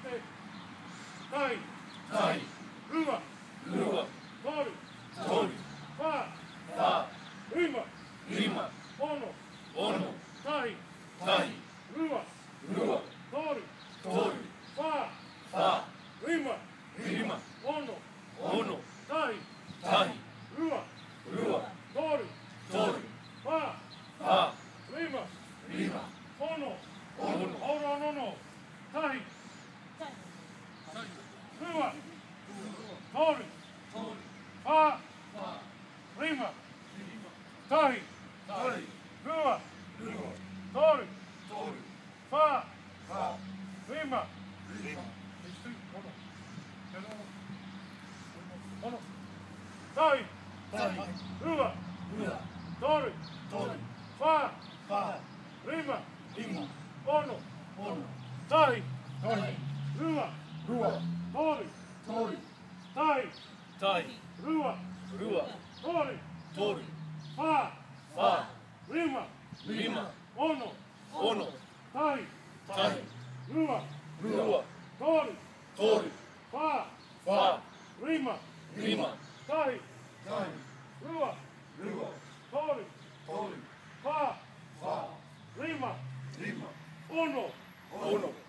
te. Tahi. Tahi. Rua. Rua. Toru. Toru. Whā. Whā. Rima. Rima. Ono. Ono. Tahi. Tahi. Rua. Rua. Toru. Toru. Whā. Whā. Rima. Rima. Ono. Ono. Tahi. Tahi. Rua. Rua. Toru. Toru. Whā. Whā. Rima. Rima. Ono. Ono. Oro nono. Tahi. Rua. Toru. Whā. Rima. Tahi. Tahi. Rua. Rua. Toru. Toru. Whā. Whā. Rima. Rima. Ono. Tahi. Tahi. Rua. Rua. Toru. Toru. Whā. Whā. Rima. Rima. Ono. Ono. Tahi. Tahi. Rua. Rua. Toru. Toru. Tahi. Tahi. Rua. Rua. Toru. Toru. Whā. Whā. Rima. Rima. Ono. Ono. Tahi. Tahi. Rua. Rua. Toru. Toru. Whā. Whā. Rima. Rima. Tahi. Tahi. Rua. Rua. Toru. Toru. Whā. Whā. Rima. Rima. Ono. Ono.